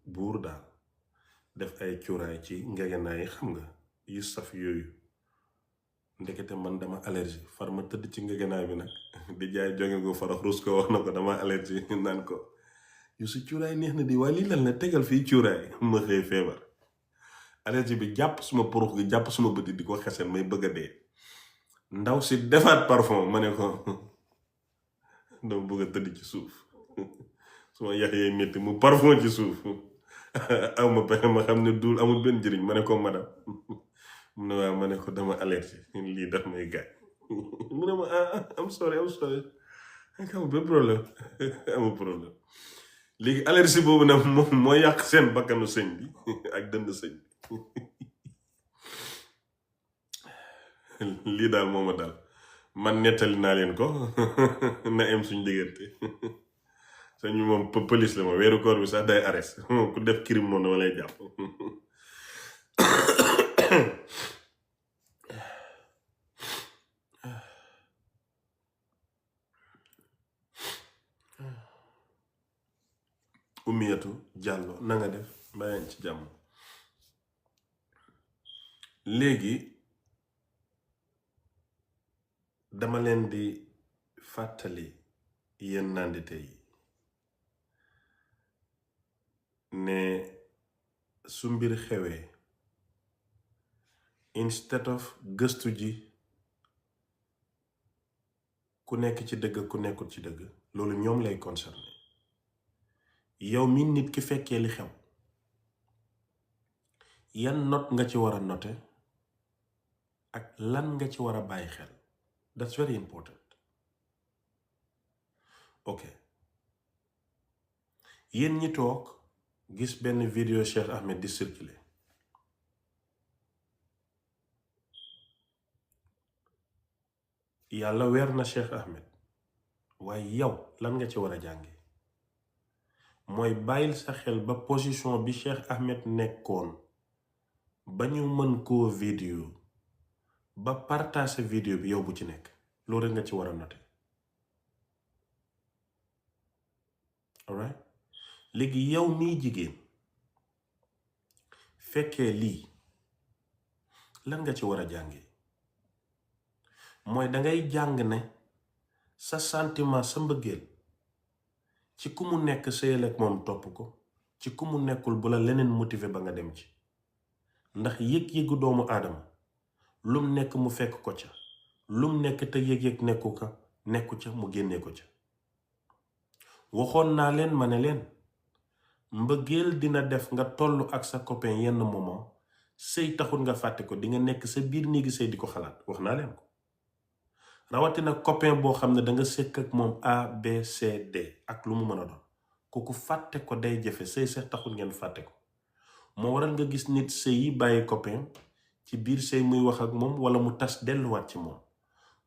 buur daal def ay cuuraay ci ngegenaay yi xam nga yu saf yooyu ndekete man dama allergie far ma tëdd ci ngegenaay bi nag di jaay jonge gu farax rus ko wax na ko dama allergie naan ko yu su cuuraay neex na di waaye lii lan la tegal fii cuuraay ma xëy feebar allergie bi jàpp suma purux gi jàpp suma bëti di ko xesen may bëgg a dee ndaw si defaat parfum ma ne ko dama bëgg a tëdd ci suuf suma yax yee métti mu parfum ci suuf aw ma pexe ma xam ne duul amul benn njëriñ ma ne ko madame mu ne waaw ma ne ko dama allergie lii daf may gaañ mu ne ma am sorry amul benn problème amul problème léegi allergie boobu nag moom moo yàq seen bakkanu sëñ bi ak dënd sëñ bi lii daal moo ma dal man nettali naa leen ko na em suñ diggante sëñ bi moom police la ma weeru koor bi sax day arrest ku def crime moom dama lay jàpp Umiyatu Jàllo na nga def mbayeen ci jàmm léegi dama leen di fàttali yéen nandite yi ne su mbir xewee instead of gëstu ji ku nekk ci dëgg ku nekkul ci dëgg loolu ñoom lay concerné yow mi nit ki fekkee li xew yan note nga ci war a note ak lan nga ci war a bàyyi xel that's very important ok yéen ñi toog gis benn vidéo Cheikh Ahmed di circuler yàlla weer na Cheikh Ahmed waaye yow lan nga ci war a jànge mooy bàyyil sa xel ba position bi Cheikh Ahmed nekkoon ba ñu mën koo vidéo ba partager vidéo bi yow bu ci nekk loolu rek nga ci war a noter alright léegi yow miy jigéen fekkee lii lan nga ci war a jànge mooy dangay jàng ne sa sentiment sa mbëggeel ci ku mu nekk sëyal ak moom topp ko ci ku mu nekkul bu la leneen motivé ba nga dem ci ndax yëg-yëgu doomu aadama lum nekk mu fekk ko ca lum nekk te yëg-yëg nekku ca mu génnee ko ca waxoon naa leen ma ne leen mbëggeel dina def nga tollu ak sa copain yenn moment sëy taxul nga fàtte ko di nga nekk sa biir néegi sëy di ko xalaat wax naa leen ko rawatina copain boo xam ne danga sëkk ak moom A B C D ak lu mu mën a doon kooku fàtte ko day jafe sëy sax taxul ngeen fàtte ko moo waral nga gis nit sëy yi bàyyi copain ci biir sëy muy wax ak moom wala mu tas delluwaat ci moom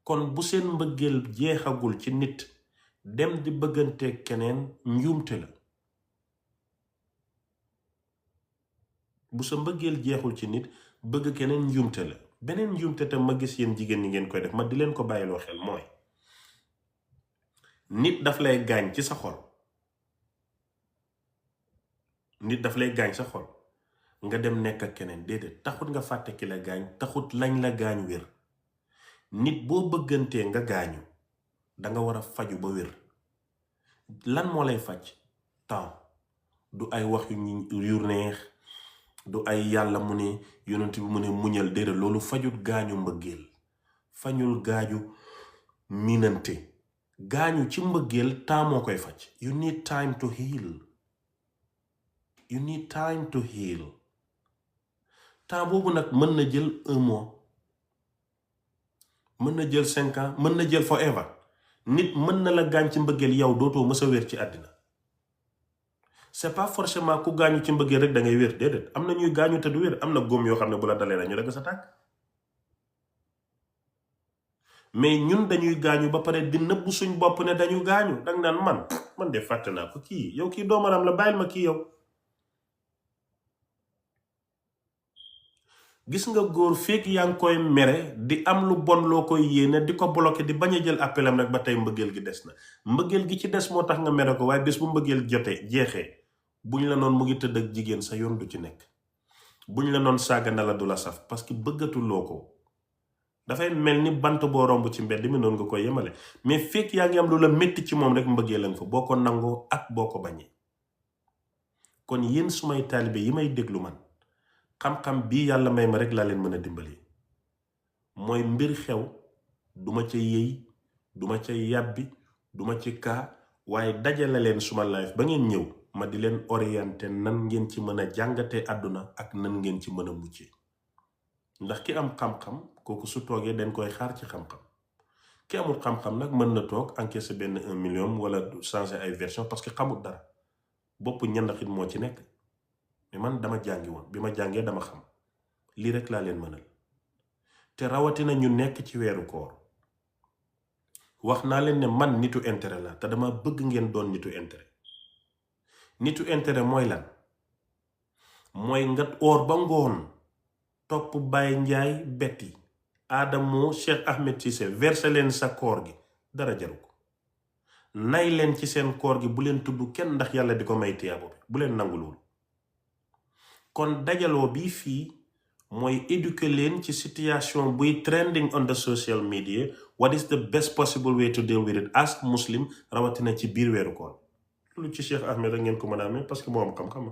kon bu seen mbëggeel jeexagul ci nit dem di bëggante keneen njuumte la bu sa mbëggeel jeexul ci nit bëgg keneen njuumte la beneen njuumte tam ma gis yéen jigéen ñi ngeen koy def ma di leen ko bàyyiloo xel mooy nit daf lay gaañ ci sa xol nga dem nekk ak keneen déedéet taxut nga fàtte ki la gaañ taxut lañ la gaañ wér nit boo bëggantee nga gaañu danga war a faju ba wér lan moo lay faj temps du ay wax yu neex du ay yàlla mu ne yonent bi mu ne muñal déedéet loolu fajut gaañu mbëggeel fañul gaaju miinante gaañu ci mbëggeel temps moo koy faj you need time to heal temps boobu nag mën na jël 1 mois mën na jël 5 ans mën na jël forever nit mën na la gaañ ci mbëggeel yow dootoo mës a wér ci àddina c'est pas forcément ku gaañu ci mbëggeel rek da ngay wér déedéet am na ñuy gaañu te du wér am na góom yoo xam ne bu la dalee la ñu dagg sa tànk mais ñun dañuy gaañu ba pare di nëbbu suñ bopp ne dañu gaañu danga naan man de fàtte naa ko kii yow kii doomaram la bàyyil ma kii yow gis nga góor fekk yaa ngi koy mere di am lu bon loo koy yéene di ko bloqué di bañ a jël appelam rek ba tey mbëggeel gi des na mbëggeel gi ci des moo tax nga mere ko waaye bés bu mbëggeel jeexee buñ la noon mu ngi tëdd ak jigéen sa yoon du ci nekk, buñ la noon saaga na la du la saf parce que bëggatuloo ko. dafay mel ni bant boo romb ci mbedd mi noonu nga koy yemale. mais fekk yaa ngi am lu la métti ci moom rek mbëggee la nga fa, boo ko nangoo ak boo ko bañee. kon yéen sumay taalibe yi may déglu man, xam-xam bii yàlla may ma rek laa leen mën a dimbali. mooy mbir xew duma ca yëy, duma ca yàbbi, duma ci kaa, waaye dajale leen suma live ba ngeen ñëw ma di leen orienté nan ngeen ci mën a jàngatee àdduna ak nan ngeen ci mën a muccee. ndax ki am xam-xam kooku su toogee dañ koy xaar ci xam-xam. ki amul xam-xam nag mën na toog encaissé benn 1 million wala changer ay version parce que xamul dara, bopp ñandaxit moo ci nekk. mais man dama jàngi woon, bi ma jàngee dama xam, lii rek laa leen mënal. te rawatina ñu nekk ci weeru koor, wax naa leen ne man nitu intérêt la te dama bëgg ngeen doon nitu intérêt. nitu intérêt mooy lan? mooy nga oor ba ngoon topp Baye Njaay Betty Adamo Cheikh Ahmed Cissé versé leen sa koor gi, dara jaru ko. nay leen ci seen koor gi, bu leen tudd kenn ndax yàlla di ko may tiyaabo bi, bu leen nangu loolu. kon dajaloo bii fii mooy éduquer leen ci situation buy trending on the social media. What is the best possible way to deal with it as Muslim, rawatina ci biir weeru koor. loolu ci Cheikh Ahmed rek ngeen ko mën a amee parce que moo am xam-xam.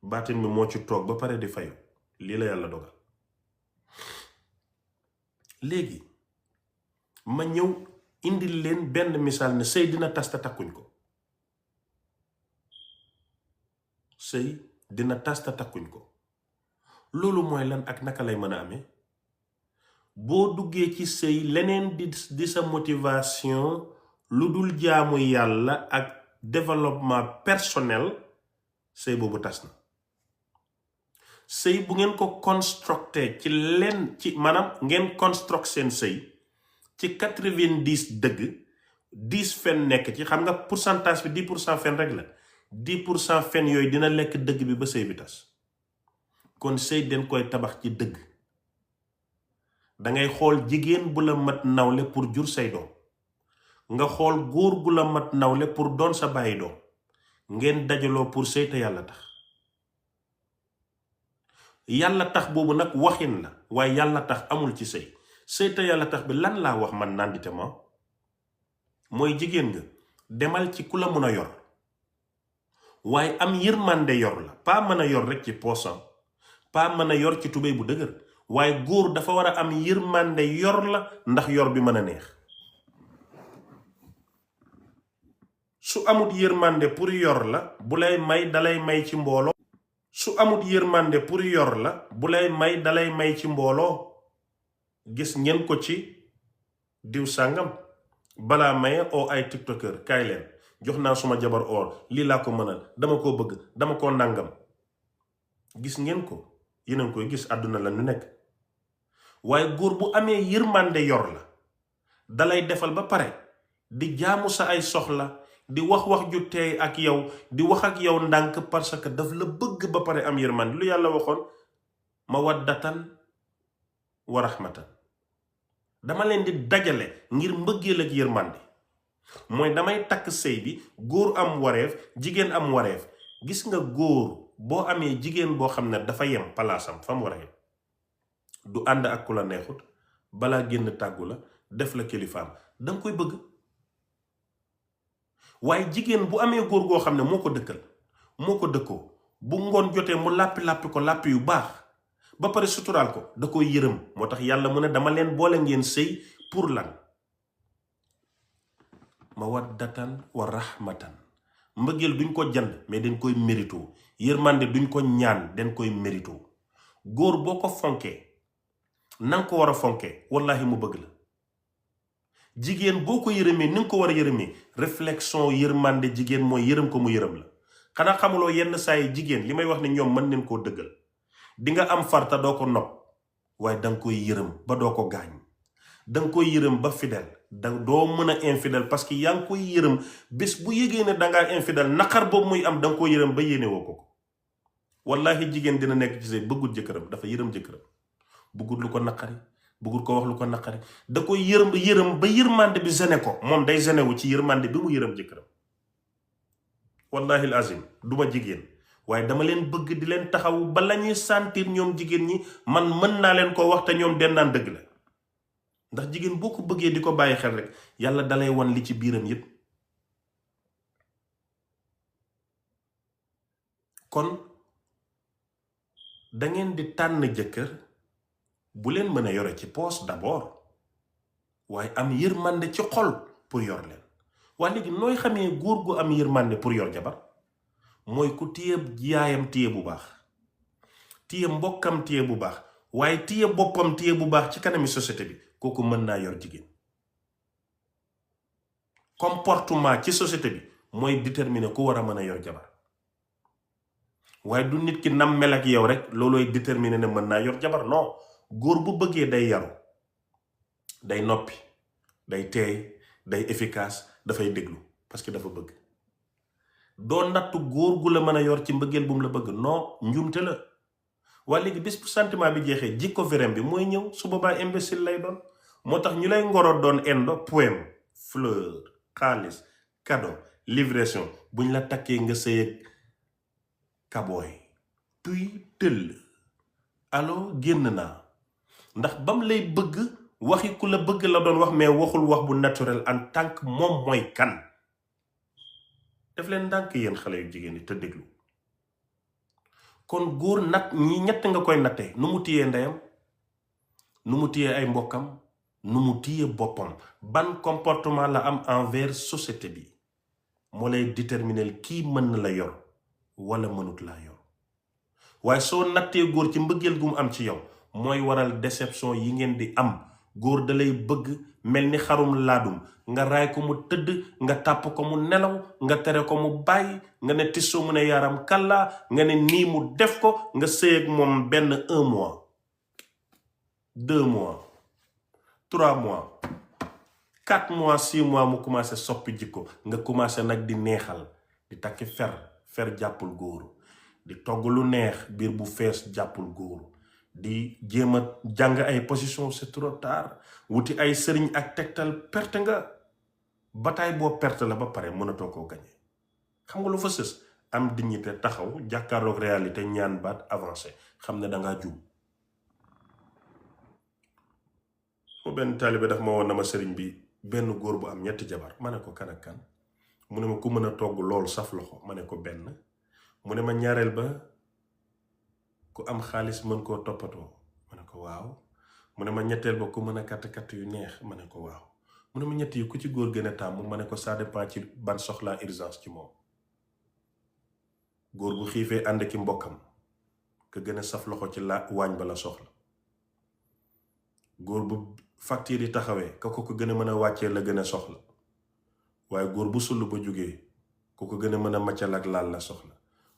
baatin mi moo ci toog ba pare di fayu. lii la yàlla dogal. léegi ma ñëw indil leen benn misaal ne sëy dina tas te takkuñ ko. sëy dina tas te takkuñ ko. loolu mooy lan ak naka lay mën a amee? boo duggee ci sëy leneen di sa motivation lu dul jaamu yàlla ak développement personnel, sëy boobu tas na. sëy bu ngeen ko constructé ci leen ci maanaam ngeen construct seen sëy ci 90 dëgg 10 fen nekk ci, xam nga pourcentage bi 10% fen rek la, 10% fen yooyu dina lekk dëgg bi ba sëy bi tas. kon sëy den koy tabax ci dëgg. dangay xool jigéen bu la mat nawle pour jur say doom, nga xool góor gu la mat nawle pour doon sa bàyyi doom, ngeen dajaloo pour sëy te yàlla tax. yàlla tax boobu nag waxin la, waaye yàlla tax amul ci sëy. sëy te yàlla tax bi lan laa wax man nandite ma mooy jigéen nga demal ci ku la mën a yor, waaye am yërmande yor la, pas mën a yor rek ci poosam, pas mën a yor ci tubéy bu dëgër, waaye góor dafa war a am yërmande yor la ndax yor bi mën a neex. su amut yërmande pour yor la, bu lay may dalay may ci mbooloo. su amut yërmande pour yor la, bu lay may dalay may ci mbooloo. gis ngeen ko ci diw sàngam, balaa maye oo ay tiktoker, kaay leen jox naa suma jabar or, lii laa ko mënal, dama koo bëgg, dama koo nàngam. gis ngeen ko, yéen a ngi koy gis, àdduna la ñu nekk. waaye góor bu amee yërmande yor la, dalay defal ba pare di jaamu sa ay soxla, di wax ju teey ak yow, di wax ak yow ndànk parce que daf la bëgg ba pare am yërmande. lu yàlla waxoon mawaddatan wa rahmatan. dama leen di dajale ngir mbëggeel ak yërmande. mooy damay takk sëy bi, góor am wareef, jigéen am wareef. gis nga góor boo amee jigéen boo xam ne dafa yem palaasam fa mu war a yem, du ànd ak ku la neexut, balaa génn tàggu la, def la kilifaam, danga koy bëgg. waaye jigéen bu amee góor goo xam ne moo ko dëkkal, moo ko dëkkoo, bu ngoon jotee mu làppi ko làppi yu baax, ba pare suturaal ko, da koy yërëm. moo tax yàlla mu ne dama leen boole ngeen sëy pour lan? mawaddatan wa rahmatan. mbëggeel duñ ko jënd mais dañ koy mérito. yërmande duñ ko ñaan, dañ koy mérito. góor boo ko fonkee nanga ko war a fonkee, wallahi mu bëgg la. jigéen boo ko yërëmee ni nga ko war a yërëmee, réflexion yërmande jigéen mooy yërëm ko mu yërëm la. xanaa xamuloo yenn saa yi jigéen li may wax ne ñoom mën neen koo dëggal. di nga am farta doo ko nopp, waaye danga koy yërëm ba doo ko gaañ. danga koy yërëm ba fidèle, doo mën a infidèle parce que yaa ngi koy yërëm. bés bu yëgee ne dangaa infidèle, naqar boobu muy am danga koy yërëm ba yéene woo ko. wallahi jigéen dina nekk ci say bëggul jëkkëram, dafa yërëm jëkkëram, bëggul lu ko naqari, bëggul ko wax lu ko naqari, da koy yërëm ba yërmande bi gêné ko. moom day gêné wu ci yërmande bi mu yërëm jëkkëram. wallahi azim duma jigéen waaye dama leen bëgg di leen taxaw ba la ñuy sentir ñoom jigéen ñi man mën naa leen ko wax te ñoom den naan dëgg la ndax jigéen boo ko bëggee di ko bàyyi xel rek yàlla dalay wan li ci biiram yépp. kon da ngeen di tànn jëkkër bu leen mën a yore ci poos d'abord waaye am yërmande ci xol pour yor leen. waaye léegi nooy xamee góor gu am yërmande pour yor jabar mooy ku téye yaayam téye bu baax, téye mbokkam téye bu baax, waaye téye boppam téye bu baax ci kanami société bi, kooku mën naa yor jigéen. comportement ci société bi mooy déterminer ku war a mën a yor jabar waaye du nit ki nam mel ak yow rek loolooy déterminer ne mën naa yor jabar. non, góor bu bëggee day yaru, day noppi, day teey, day efficace, dafay déglu parce que dafa bëgg. doo nattu góor gu la mën a yor ci mbëggeel bu mu la bëgg, non, njuumte la. waaye léegi bis bu sentiment bi jeexee jikko verem bi mooy ñëw, su boobaa imbécile lay doon. moo tax ñu lay ngoro doon indo poème, fleur, xaalis, cadeau, livraison, buñ la takkee nga sëy ak kabooy tuy tëll allo génn naa. ndax bam lay bëgg waxi ku la bëgg la doon wax, mais waxul wax bu naturel en tant que moom mooy kan. def leen ndànk yéen xale yu jigéen ñi te déglu. kon góor nat ñi ñett nga koy nattee: nu mu téyee ndeyam, nu mu téyee ay mbokkam, nu mu téyee boppam. ban comportement la am envers société bi moo lay déterminer kii mën na la yor wala mënut laa yor. waaye soo nattee góor ci mbëggeel gu mu am ci yow mooy waral déception yi ngeen di am. góor da lay bëgg mel ni xarum laadum, nga raay ko mu tëdd, nga tàpp ko mu nelaw, nga tere ko mu bàyyi, nga ne tissoo mu ne yaram kàllaa, nga ne nii mu def ko, nga sëy ak moom benn 1 mois 2 mois 3 mois 4 mois 6 mois mu commencé soppi jikko. nga commencé nag di neexal, di takki fer jàppul góor, di togg lu neex biir bu fees jàppul góor, di jéem a jàng ay position, c'est trop tard, wuti ay sëriñ ak tegtal, perte nga. bataille boo perte la ba pare mënatoo koo gañe. xam nga lu fa sës? am dignité, taxaw jàkkaarloog réalité, ñaan baat, avancé, xam ne dangaa juum. mu benn taalibe daf ma woon na ma sëriñ bi benn góor bu am 3 jabar. ma ne ko kan ak kan? mu ne ma ku mën a togg loolu saf loxo. ma ne ko benn. mu ne ma ñaareel ba ku am xaalis mën koo toppatoo. ma ne ko waaw. mu ne ma ñetteel ba ku mën a katt yu neex. ma ne ko waaw. mu ne ma ñett yi ku ci góor gën a tàmm. ma ne ko ça dépend ci ban soxlaa urgence ci moom. góor bu xiifee ànd ki mbokkam ka gën a saf loxo ci waañ ba la soxla. góor bu facture yi taxawee ka ko gën a mën a wàccee la gën a soxla. waaye góor bu sull ba jógee ku ko gën a mën a maccal ak laal la soxla.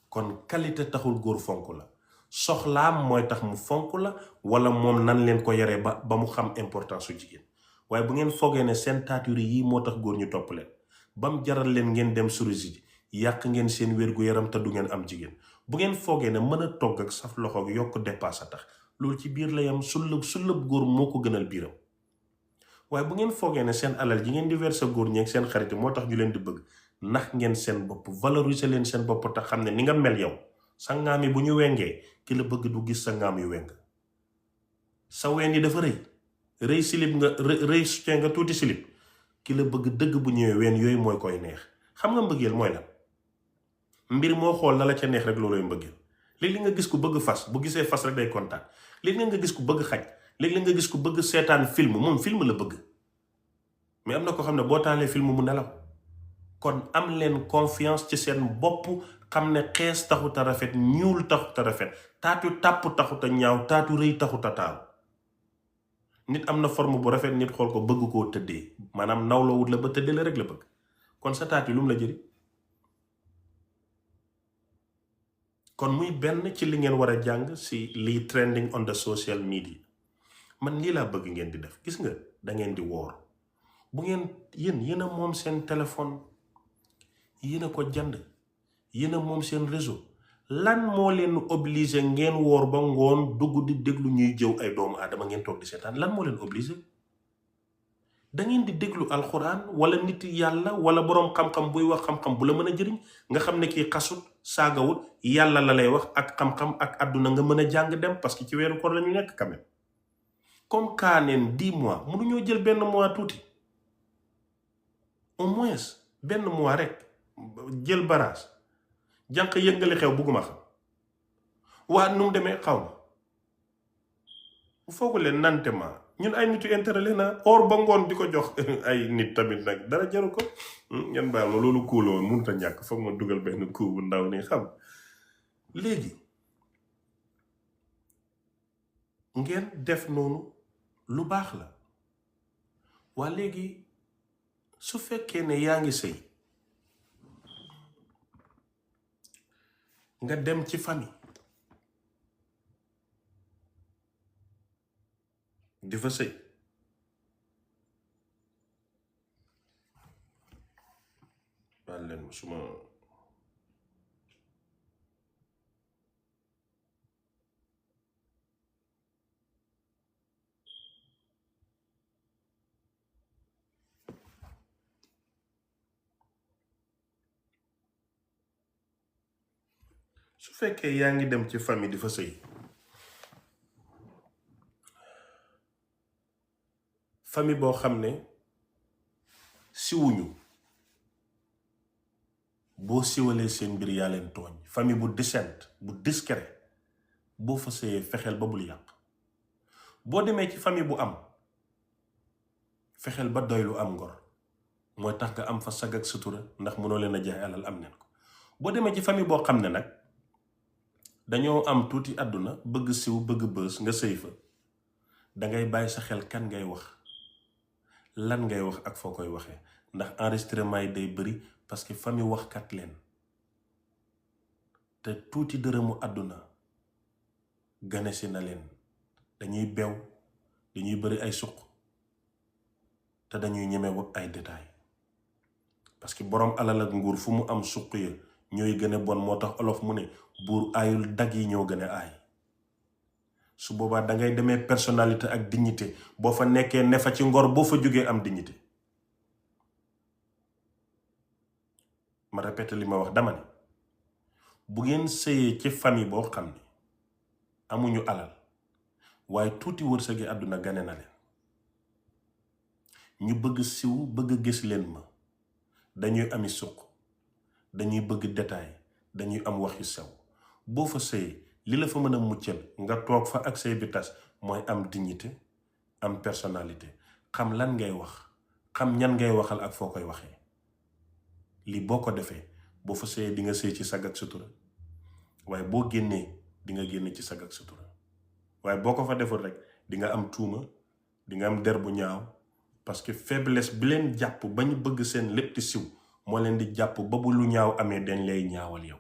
kon qualité taxul góor fonk la, soxlaam mooy tax mu fonk la, wala moom nan leen ko yaree ba mu xam importance su jigéen. waaye bu ngeen foogee ne seen taaturi yii moo tax góor ñu topp leen ba mu jaral leen ngeen dem chirurgie ji, yàq ngeen seen wér-gu-yaram te du ngeen am jigéen. bu ngeen foogee ne mën a togg ak saf loxo ak yokk dépasse a tax, loolu ci biir la yam. sullëb góor moo ko gënal biiram. waaye bu ngeen foogee ne seen alal ji ngeen di verser góor ñeeg seen xarit moo tax ñu leen di bëgg, ndax ngeen seen bopp, valoriser leen seen bopp te xam ne ni nga mel yow, sa ngaam yi bu ñu wengee ki la bëgg du gis sa ngaam yu weng. sa ween yi dafa rëy silib nga rëy soutien nga tuuti silib, ki la bëgg dëgg bu ñëwee ween yooyu mooy koy neex. xam nga mbëggeel mooy lan? mbir moo xool la la ca neex rek looloy mbëggeel. léeg-léeg nga gis ku bëgg fas, bu gisee fas rek day kontaan. léeg-léeg nga gis ku bëgg xaj, léeg-léeg nga gis ku bëgg seetaan film, moom film la bëgg. mais am na ko xam ne boo taalee film mu nelaw. kon am leen confiance ci seen bopp, xam ne xees taxut a rafet, ñuul taxut a rafet, taatu tàpp taxut a ñaaw, taatu rëy taxut a taaru. nit am na forme bu rafet, nit xool ko bëgg koo tëddee, maanaam nawloo wut la ba tëddee la rek la bëgg. kon sa taat yi lu mu la jëriñ? kon muy benn ci li ngeen war a jàng si lii trending on the social media. man lii laa bëgg ngeen di def. gis nga da ngeen di woor. bu ngeen yéen a moom seen téléphone, yéen a ko jënd, yéen a moom seen réseau. lan moo leen obligé ngeen woor ba ngoon dugg di déglu ñuy jëw ay doomu aadama ngeen toog di seetaan? lan moo leen obligé? da ngeen di déglu alxuraan wala nit yàlla wala boroom xam-xam buy wax xam-xam bu la mën a jëriñ nga xam ne kii xasut saagawut yàlla la lay wax ak xam-xam ak àdduna nga mën a jàng dem parce que ci weeru koor la ñu nekk quand même comme kaaneen 10 mois mënuñoo jël benn mois tuuti au moins benn mois rek jël barage jànq yëngali xew bugguma xam waa nu mu demee xaw ma foogu leen nante ma ñun ay nitu intérêt leen na or ba ngoon di ko jox ay nit tamit nag dara jaru ko ngeen baal ma loolu kuuloo mënut a ñàkk foog ma dugal benn kuu bu ndaw ni xam léegi ngeen def noonu lu baax la waa léegi su fekkee ne yaa ngi sëy nga dem ci famille di fa sëy baal leen ma suma su fekkee yaa ngi dem ci famille di fa sëy famille boo xam ne siwuñu boo siwalee seen mbir yaa leen tooñ famille bu décente bu discret boo fa sëyee fexeel ba bul yàq boo demee ci famille bu am fexeel ba doylu am ngor mooy tax nga am fa sag ak sutura ndax mënoo leen a jaay alal am neen ko boo demee ci famille boo xam ne nag dañoo am tuuti àdduna bëgg siw bëgg bës nga sëy fa dangay bàyyi sa xel kan ngay wax lan ngay wax ak foo koy waxee ndax enregistrement yi day bëri parce que famille waxkat leen te tuuti dërëmu àdduna ganesi na leen dañuy bew dañuy bëri ay suq te dañuy ñeme wut ay détails parce que boroom alal ak nguur fu mu am suq ya ñooy gën a bon moo tax olof mu ne buur aayul dag yi ñoo gën a aay su boobaa dangay demee personnalité ak dignité boo fa nekkee ne fa ci ngor boo fa jógee am dignité ma répété li ma wax dama ne bu ngeen sëyee ci famille boo xam ne amuñu alal waaye tuuti wërsëgi àdduna gane na leen ñu bëgg siw bëgg gis leen ma dañuy ami suq dañuy bëgg détail dañuy am wax yu sew boo fa sëyee li la fa mën a muccal nga toog fa ak say bi tas mooy am dignité am personnalité xam lan ngay wax xam ñan ngay waxal ak foo koy waxee lii boo ko defee boo fa sëyee di nga sëy ci sag ak sutura waaye boo génnee di nga génn ci sag ak sutura waaye boo ko fa deful rek di nga am tuuma di nga am der bu ñaaw parce que faiblesse bi leen jàpp ba ñu bëgg seen lépp di siw moo leen di jàpp ba bu lu ñaaw amee dañ lay ñaawal yow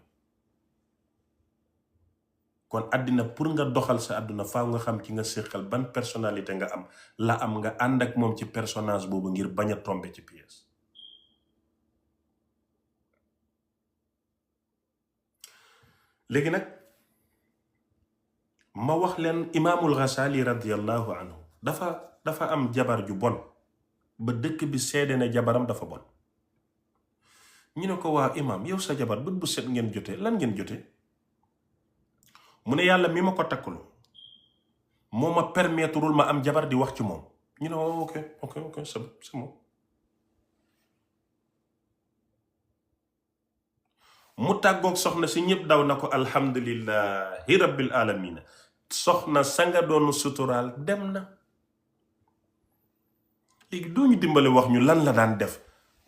kon àddina pour nga doxal sa àdduna faaw nga xam ci nga séqal ban personnalité nga am la am nga ànd ak moom ci personnage boobu ngir bañ a tombe ci pièce léegi nag ma wax leen imaamul Ghazali radiyallahu anhu dafa am jabar ju bon ba dëkk bi seede ne jabaram dafa bon ñu ne ko waa imaam yow sa jabar bët bu set ngeen jote lan ngeen jote mu ne yàlla mi ma ko takkaloo moo ma permettrewul ma am jabar di wax ci moom ñu ne ok c'est bon mu tàggoog soxna si ñëpp daw na ko alhamdulillahi rabbil alamina soxna sa nga doon suturaal dem na léegi doo ñu dimbale wax ñu lan la daan def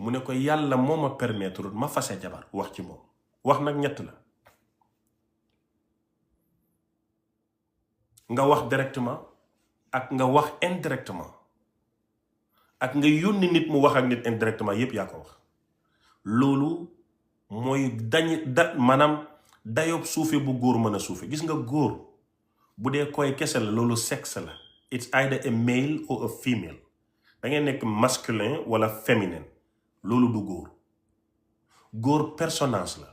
mu ne ko yàlla moo ma permettre ma fase jabar wax ci moom wax nag ñett la nga wax directement ak nga wax indirectement ak nga yónni nit mu wax ak nit indirectement yépp yaa ko wax loolu mooy maanaam dayob suufe bu góor mën a suufe gis nga góor bu dee koy kese la loolu sexe la it's either a male or a female da ngay nekk masculin wala féminin loolu du góor personnage la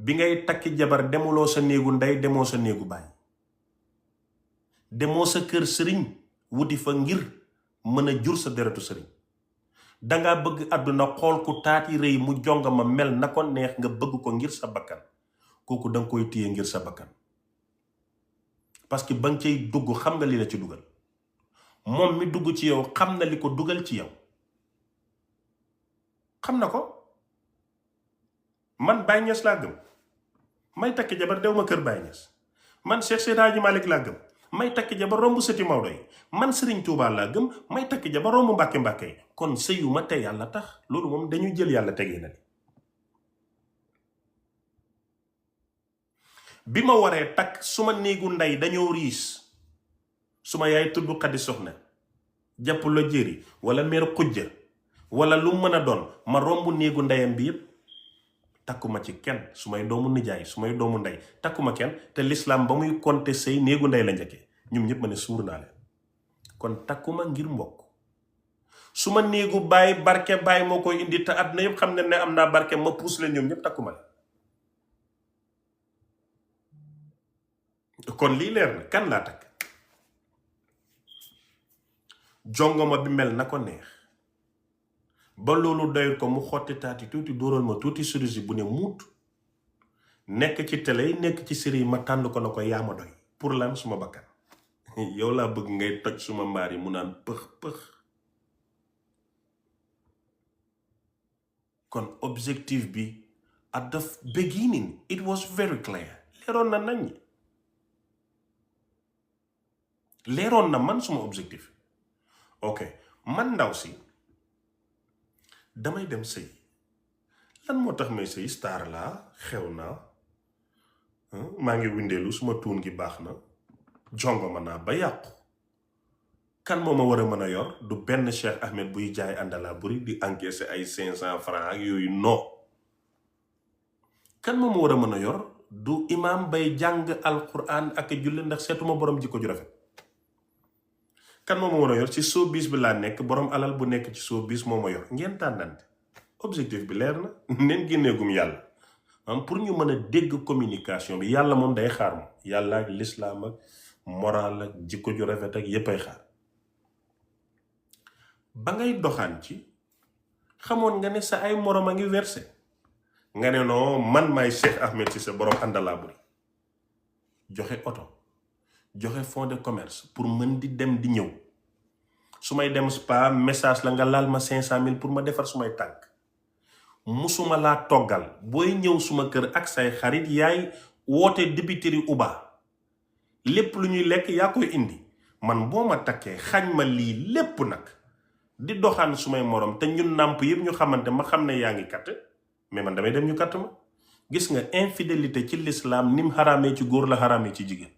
bi ngay takki jabar demuloo sa néegu ndey demoo sa néegu baay demoo sa kër sëriñ wuti fa ngir mën a jur sa deretu sëriñ. danga bëgg àdduna xool ku taati rëy mu jongama mel na ko neex nga bëgg ko ngir sa bakkan, kooku danga koy téye ngir sa bakkan. parce que ba nga cay dugg xam nga li la ci dugal, moom mi dugg ci yow xam na li ko dugal ci yow, xam na ko. man Baye Niass laa gëm, may takk jabar dew ma kër Baye Niass. man Cheikh Seydi Hadji Malick laa gëm, may takk jabar romb sëti Maodo yi. man Serigne Touba laa gëm, may takk jabar romb Mbàkke Mbàkke yi. kon sëyu ma te yàlla tax, loolu moom dañuy jël yàlla tegee na. bi ma waree takk suma néegu ndey dañoo riis, suma yaay tudd Xadi Soxna, jàpp la jëri wala meer xujja wala lu mën a doon, ma romb néegu ndeyam bi yépp takkuma ci kenn. su may doomu nijaay, su may doomu ndey, takkuma kenn. te l'islam ba muy compter sëy néegu ndey la njëkkee. ñoom ñëpp ma ne suur naa leen. kon takkuma ngir mbokk. su ma néegu baay barke baay moo koy indi te àdduna yëpp xam ne am naa barke, ma puus leen ñoom ñëpp takkuma leen. kon lii leer na kan laa takk. jongoma bi mel na ko neex ba loolu doyul ko mu xotti taati tuuti dóoral ma tuuti chirurgie bu ne muut, nekk ci télé yi nekk ci série yi, ma tànn ko na ko yaa ma doy. pour lan? suma bakkan. yow laa bëgg ngay toj suma mbaar yi mu naan pëx pëx. kon objectif bi at the beginning it was very clear. leeroon na nañ, leeroon na man suma objectif. ok, man ndaw si damay dem sëy. lan moo tax may sëy? star laa, xew naa, maa ngi windeelu, suma tuun gi baax na, jongoma naa ba yàqu. kan moo ma war a mën a yor? du benn Cheikh Ahmed buy jaay àndala buri di encaisser ay 500 francs ak yooyu, non. kan moo ma war a mën a yor? du imam bay jàng alquran ak julli, ndax seetuma borom jikko ju rafet. kan moo ma war a yor? ci showbiz bi laa nekk, borom alal bu nekk ci showbiz moo ma yor. ngeen tànnante. objectif bi leer na. neen génneegum yàlla pour ñu mën a dégg communication bi. yàlla moom day xaar moom. yàlla ak lislaam ak moral ak jikko ju rafet ak yépp ay xaar. ba ngay doxaan ci xamoon nga ne sa ay morom a ngi versé. nga ne non man maay Cheikh Ahmed Cissé borom àndalaa buri. joxe oto, joxe fonds de commerce pour mën di dem di ñëw. su may dem spa message la nga laal ma 500,000 pour ma defar sumay tànk. musuma laa toggal. booy ñëw suma kër ak say xarit yaay woote dibiteri uba, lépp lu ñuy lekk yaa koy indi. man boo ma takkee xañ ma lii lépp nag di doxaan sumay morom te ñun nàmp yëpp ñu xamante, ma xam ne yaa ngi katt, mais man damay dem ñu katt ma. gis nga infidélité ci l'islam nim xaraamee ci góor la xaraamee ci jigéen.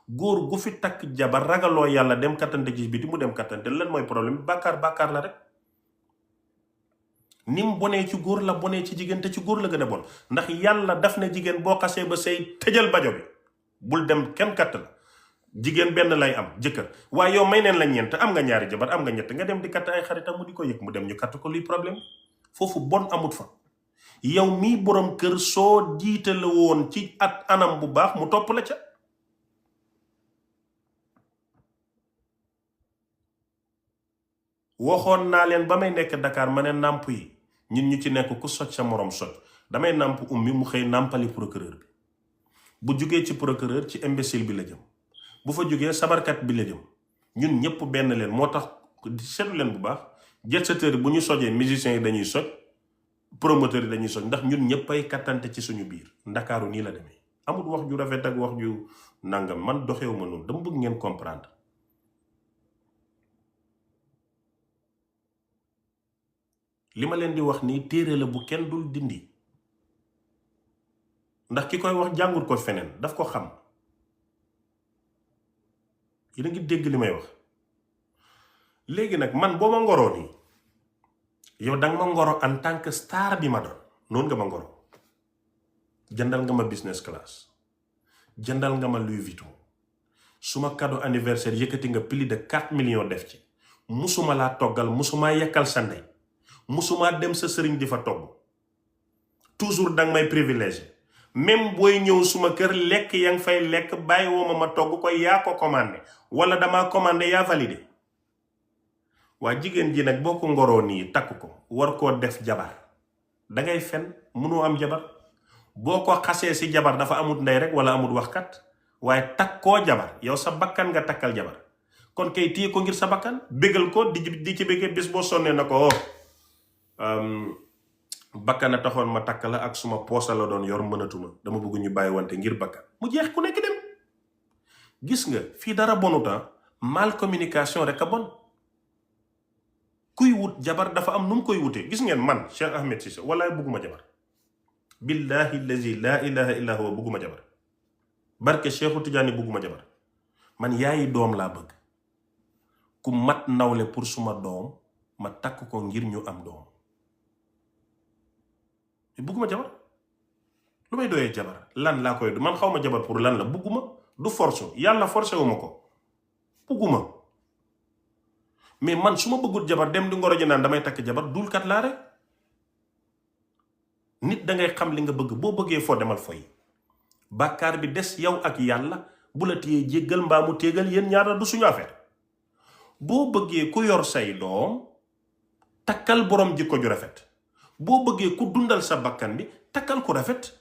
góor gu fi takk jabar ragaloo yàlla dem kattante ci biti mu dem kattante, lan mooy problème bi? bàkkaar la rek. nim bonee ci góor la bonee ci jigéen, te ci góor la gën a bon. ndax yàlla daf ne jigéen boo xasee ba say tëjal bajo bi, bul dem kenn katt la. jigéen benn lay am, jëkkër. waaye yow may neen la ñeent, am nga ñaari jabar, am nga ñett, nga dem di katt ay xaritam mu di ko yëg, mu dem ñu katt ko, luy problème? foofu bon amut fa. yow mii borom kër soo jiitale woon ci at anam bu baax mu topp la ca. waxoon naa leen ba may nekk Dakar ma ne nàmp yi ñun ñu ci nekk ku soj sa morom soj. damay nàmp ummi mu xëy nàmpali procureur bi. bu jugee ci procureur ci imbécile bi la jëm. bu fa jugee sabarkat bi la jëm. ñun ñëpp benn leen. moo tax seetlu leen bu baax jet-setteurs yi bu ñu sojee musiciens yi dañuy soj, promoteurs yi dañuy soj, ndax ñun ñëpp ay kattante ci suñu biir. Ndakaaru nii la demee. amul wax ju rafet ak wax ju nangam, man doxewu ma noonu. dama bëgg ngeen comprendre. li ma leen di wax nii téere la bu kenn dul dindi, ndax ki koy wax jàngut ko feneen, daf ko xam. yéen a ngi dégg li may wax. léegi nag man boo ma ngoroo nii, yow danga ma ngoro en tant que star bi ma doon, noonu nga ma ngoro. jëndal nga ma business class, jëndal nga ma Louis Vuitton, suma cadeau anniversaire yëkkati nga plus de 4 millions def ci. musuma laa toggal, musuma yekkal sa ndey, musuma dem sa sëriñ di fa togg. toujours danga may privilégié. même booy ñëw suma kër lekk yaa ngi fay lekk bàyyi woo ma togg ko, yaa ko commandé wala damaa commandé yaa validé. waa jigéen ji nag boo ko ngoroo nii takk ko war koo def jabar dangay fen mënoo am jabar boo ko xasee si jabar dafa amut ndey rek wala amut waxkat waaye takkoo jabar yow sa bakkan nga takkal jabar kon kay téye ko ngir sa bakkan bégal ko di ci béggee bis boo sonnee na ko bakkan a taxoon ma takk la ak suma poosa la doon yor mënatuma dama bëgg ñu bàyyi wante ngir bakkan mu jeex ku nekk dem. gis nga fii dara bonuta mal communication rek a bon kuy wut jabar dafa am nu mu koy wutee gis ngeen man Cheikh Ahmed Cissé wallaay bugguma jabar billahi allazi la ilaha illa huwa bugguma jabar barke Cheikhu Tidiane bugguma jabar man yaayi doom laa bëgg ku mat nawle pour suma doom ma takk ko ngir ñu am doom bugguma jabar lu may doyee jabar lan laa koy man xaw ma jabar pour lan la bugguma du force yàlla forcé wu ma ko bugguma mais man su ma bëggut jabar dem di ngoro ji naan damay takk jabar dulkat laa rek nit dangay xam li nga bëgg boo bëggee foo demal foy bàkkaar bi des yow ak yàlla bu la téyee jéggal mbaa mu téegal yéen ñaar du suñu affaire boo bëggee ku yor say doom takkal borom jikko ju rafet boo bëggee ku dundal sa bakkan bi takkal ku rafet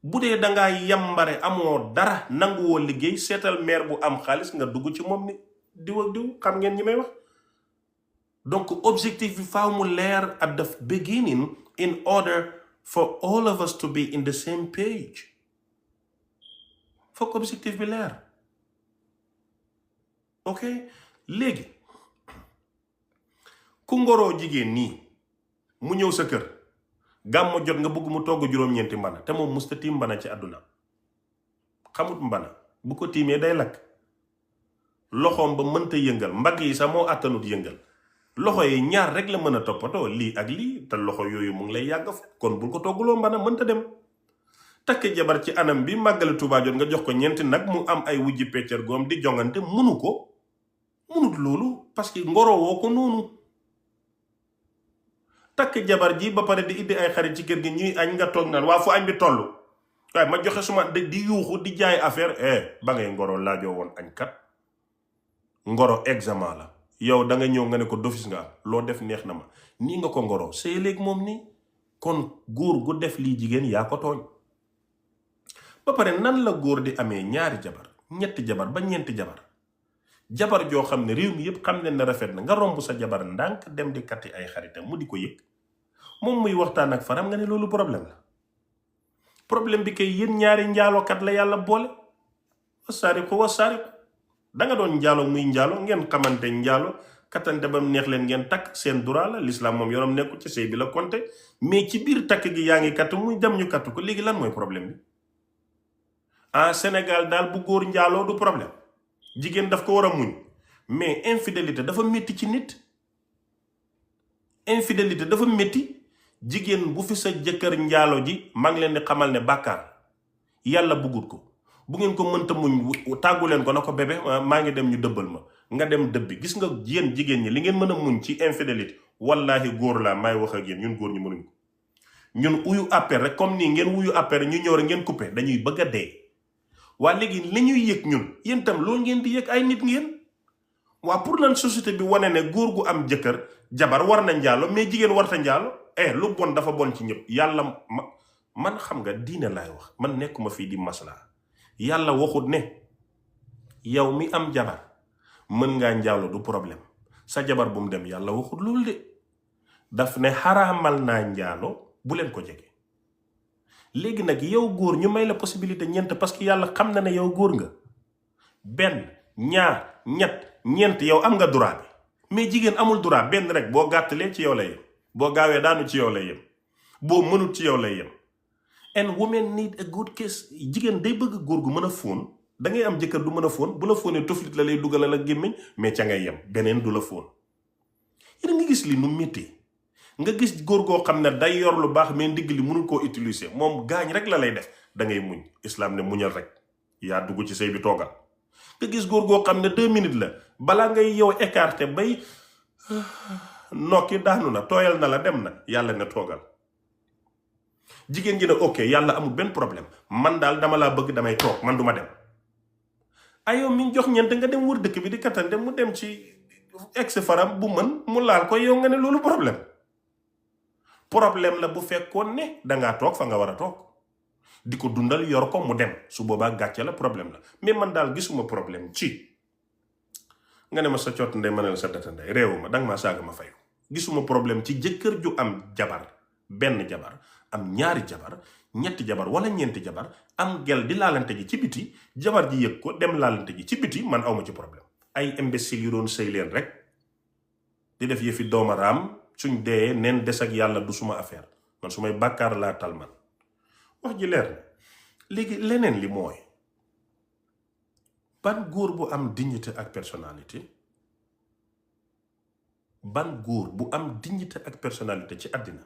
bu dee dangaa yambare amoo dara nanguwoo liggéey seetal meer bu am xaalis nga dugg ci moom ni diw ak diw xam ngeen ñi may wax donc objectif bi faaw mu leer at the beginning in order for all of us to be in the same page foog objectif bi leer ok léegi ku ngoroo jigéen nii mu ñëw sa kër gàmmu jot nga bëgg mu togg juróom-ñeenti mbana te moom musta tiim mbana ci àdduna xamut mbana bu ko tiimee day lakk loxoom ba mënta yëngal mbagg yi sax moo àttanut yëngal loxo yi ñaar rek la mën a toppatoo lii ak lii te loxo yooyu mu ngi lay yàgg fa kon bul ko togguloo mbana mënta dem takk jabar ci anam bi màggale Tuubaa jot nga jox ko ñeenti nag mu am ay wujji peccar goom di jongante mënut loolu parce que ngoro woo ko noonu takk jabar ji ba pare di indi ay xarit ci kër gi ñuy añ nga toog naan waa fu añ bi toll waaye ma joxe suma di yuuxu di jaay affaire ba ngay ngoro laajoo woon añ kat ngoro examen la yow da nga ñëw nga ne ko dofis nga loo def neex na ma nii nga ko ngoro see léegi moom nii kon góor gu def lii jigéen yaa ko tooñ ba pare nan la góor di amee ñaari jabar ñetti jabar ba ñeenti jabar joo xam ne réew mi yépp xam ne na rafet na nga romb sa jabar ndànk dem di katti ay xaritam mu di ko yëg moom muy waxtaan ak faram nga ne loolu problème la problème bi kay yéen ñaari njaalokat la yàlla boole wasaariqu danga doon njaalo muy njaalo ngeen xamante njaalo kattante ba mu neex leen ngeen takk seen droit la l'islam moom yoonam nekku ci sëy bi la compté mais ci biir takk gi yaa ngi katt muy dem ñu katt ko léegi lan mooy problème bi Sénégal daal bu góor njaaloo du problème jigéen daf ko war a muñ mais infidélité dafa métti ci nit infidélité dafa métti jigéen bu fi sa jëkkër njaalo ji maa ngi leen di xamal ne bàkkaar yàlla buggut ko bu ngeen ko mënta muñ tàggu leen ko na ko bébé maa ngi dem ñu dëbbal ma nga dem dëbbi gis nga yéen jigéen ñi li ngeen mën a muñ ci infidélité wallaahi góor laa may wax ak yéen ñun góor ñi mënuñ ko ñun uyu appel rek comme nii ngeen wuyu appel ñu ñëw rek ngeen coupé dañuy bëgg a dee waa léegi li ñuy yëg ñun yéen tam loolu ngeen di yëg ay nit ngeen waa pour lan société bi wane ne góor gu am jëkkër jabar war na njaalo mais jigéen warta njaalo lu bon dafa bon ci ñëpp yàlla man xam nga diine laay wax man nekkuma fii di maslaa yàlla waxut ne yow mi am jabar mën ngaa njaalo du problème sa jabar bu mu dem yàlla waxut loolu de daf ne xaraamal naa njaalo bu leen ko jege léegi nag yow góor ñu may la possibilité ñeent parce que yàlla xam na ne yow góor nga benn ñaar ñeent yow am nga droit bi mais jigéen amul droit benn rek boo gàttalee ci yow lay yem boo gaawee daanu ci yow lay yem boo mënut ci yow lay yem and women need a good kiss jigéen day bëgg góor gu mën a fóon da ngay am jëkkër du mën a fóon bu la fóonee tuflit la lay dugalal ak gémmiñ mais ca ngay yem beneen du la fóon yéen nga gis li nu métti nga gis góor goo xam ne day yor lu baax mais ndigg li mënul koo utiliser moom gaañ rek la lay def da ngay muñ islam ne muñal rek yaa dugg ci sëy bi toogal nga gis góor goo xam ne 2 minutes la balaa ngay yow écarté bay nokki daanu na tooyal na la dem na yàlla ne toogal jigéen ji ne ok yàlla amul benn problème man daal dama laa bëgg damay toog man duma dem ayow mi jox ñeent nga dem wër dëkk bi di kattante mu dem ci ex faram bu mën mu laal ko yow nga ne loolu problème la bu fekkoon ne dangaa toog fa nga war a toog di ko dundal yor ko mu dem su boobaa gàcce la problème la mais man daal gisuma problème ci nga ne ma sa coot ndey ma ne la sa data ndey réewu ma danga maa saaga ma fayu gisuma problème ci jëkkër ju am jabar benn jabar am ñaari jabar ñetti jabar wala ñeenti jabar am gel di laalante ji ci biti jabar ji yëg ko dem laalante ji ci biti man awma ci problème ay imbécile yu doon sëy leen rek di def yëfi doomaraam suñ dee neen des ak yàlla du suma affaire man su may bàkkaar laa tal man wax ji leer na léegi leneen li mooy ban góor bu am dignité ak personnalité ban góor bu am dignité ak personnalité ci àddina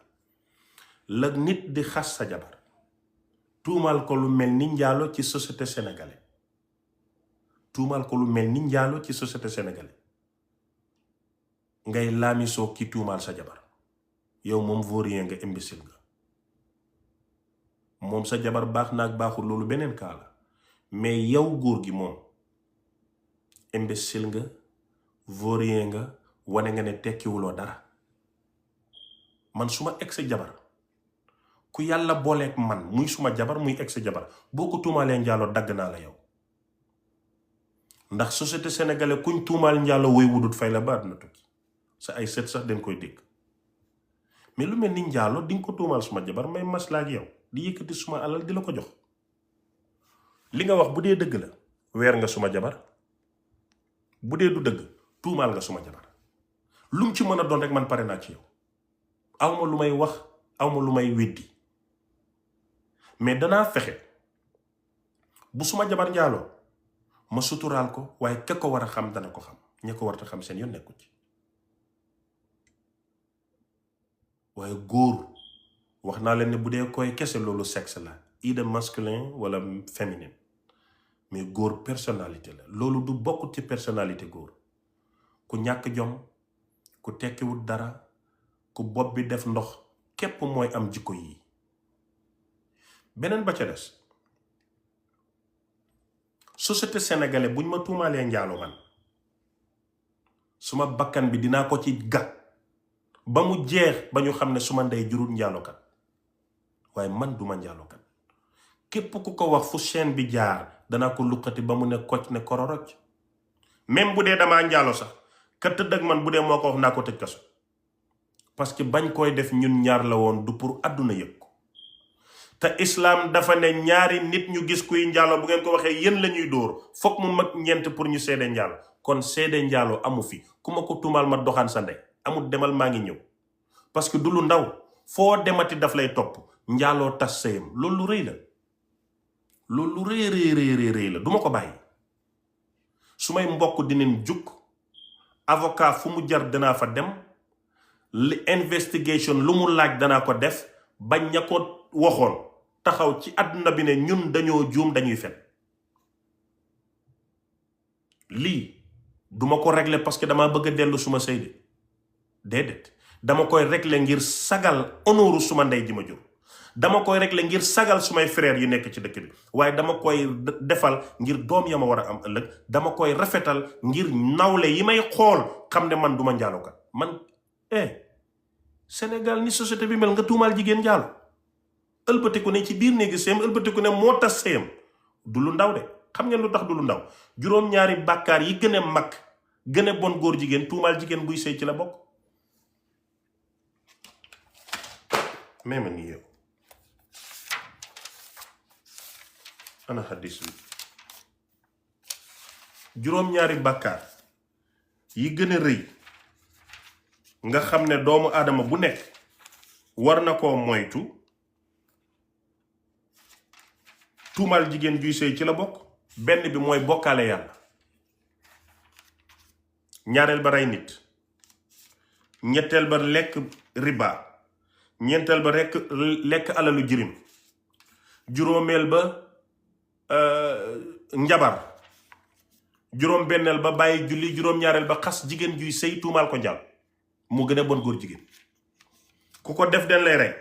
la nit di xas sa jabar tuumaal ko lu mel ni njaalo ci société sénégalaise tuumaal ko lu mel ni njaalo ci société sénégalaise ngay laamisoo ki tuumaal sa jabar yow moom vaurien nga imbécile nga moom sa jabar baax naag baaxul loolu beneen kaa la mais yow góor gi moom imbécile nga vaurien nga wane nga ne tekkiwuloo dara man suma ex jabar ku yàlla booleeg man muy suma jabar muy ex jabar boo ko tuumaalee njaaloo dagg naa la yow ndax société sénégalaise kuñ tuumaal njaaloo woy wudut fay la ba àdduna tukki sa ay set sax dañ koy dégg mais lu mel ni njaaloo di nga ko tuumaal suma jabar may maslaa ak yow di yëkkati suma alal di la ko jox li nga wax bu dee dëgg la weer nga suma jabar bu dee du dëgg tuumaal nga suma jabar lu mu ci mën a doon rek man pare naa ci yow awma lu may wax awma lu may weddi mais danaa fexe bu suma jabar njaaloo ma suturaal ko waaye ke ko war a xam dana ko xam ña ko war a xam seen yoon nekku ci waaye góor wax naa leen ne bu dee koy kese loolu sexe la idée masculin wala féminin mais góor personnalité la loolu du bokk ci personnalité góor ku ñàkk jom ku tekkiwut dara ku bopp bi def ndox képp mooy am jikko yi beneen ba ca des société sénégalaise buñ ma tuumaalee njaalo man suma bakkan bi dinaa ko ci gat ba mu jeex ba ñu xam ne suma ndey jurut njaalokat waaye man duma njaalokat képp ku ko wax fu chaîne bi jaar danaa ko luqati ba mu ne kocc ne kororoj même bu dee damaa njaalo sax ka tëdd ak man bu dee moo ko wax naa ko tëj kaso parce que bañ koy def ñun ñaar la woon du pour àdduna yëg ko te islam dafa ne ñaari nit ñu gis kuy njaalo bu ngeen ko waxee yéen la ñuy dóor foog mu mag ñeent pour ñu seede njaalo kon seede njaalo amu fi ku ma ko tuumaal ma doxaan sa ndey amul demal maa ngi ñëw parce que du lu ndaw foo demati daf lay topp njaaloo tas sëyam loolu lu rëy la loolu lu rëy la duma ko bàyyi su may mbokk dinañ jukk avocat fu mu jar danaa fa dem li investigation lu mu laaj danaa ko def bañ ña ko waxoon taxaw ci àdduna bi ne ñun dañoo juum dañuy fen lii duma ko régler parce que dama bëgg a dellu suma sëy de déedéet dama koy régler ngir sagal honneur suma ndey ji ma jur dama koy régler ngir sagal sumay frère yu nekk ci dëkk bi waaye dama koy defal ngir doom ya ma war a am ëllëg dama koy rafetal ngir nawle yi may xool xam ne man duma njaalookat man Sénégal ni société bi mel nga tuumaal jigéen njaalo ëlbatiku ne ci biir néegi sëyam ëlbatiku ne moo tas sëyam du lu ndaw de xam ngeen lu tax du lu ndaw juróom-ñaari bàkkaar yi gën a mag gën a bon góor jigéen tuumaal jigéen buy sëy ci la bokk même ni yow ana xaddis bi juróom-ñaari bàkkaar yi gën a rëy nga xam ne doomu aadama bu nekk war na koo moytu tuumaal jigéen juy sëy ci la bokk benn bi mooy bokkaale yàlla ñaareel ba rey nit ñetteel ba lekk riba ñeenteel ba lekk alalu jirim juróomeel ba njabar juróom benneel ba bàyyi julli juróom-ñaareel ba xas jigéen juy sëy tuumaal ko njal mu gën a bon góor jigéen ku ko def den lay rey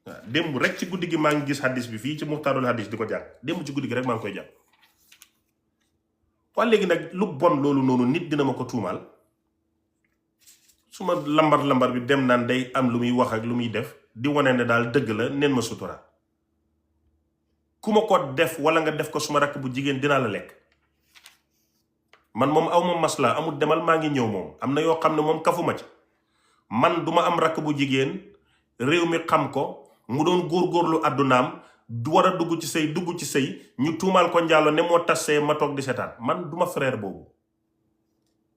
waaw démb rek ci guddi gi maa ngi gis hadis bi fii ci muxtaarul hadis di ko jàng démb ci guddi gi rek maa ngi koy jàng waa léegi nag lu bon loolu noonu nit dina ma ko tuumaal su ma lambar bi dem naan day am lu muy wax ak lu muy def di wane ne daal dëgg la neen ma sutura ku ma ko def wala nga def ko suma rakk bu jigéen dinaa la lekk man moom aw ma maslaa amul demal maa ngi ñëw moom am na yoo xam ne moom kafuma ci man duma am rakk bu jigéen réew mi xam ko mu doon góorgóorlu àddunaam du war a dugg ci sëy ñu tuumaal ko njaalo ne moo tas see ma toog di seetaan man duma frère boobu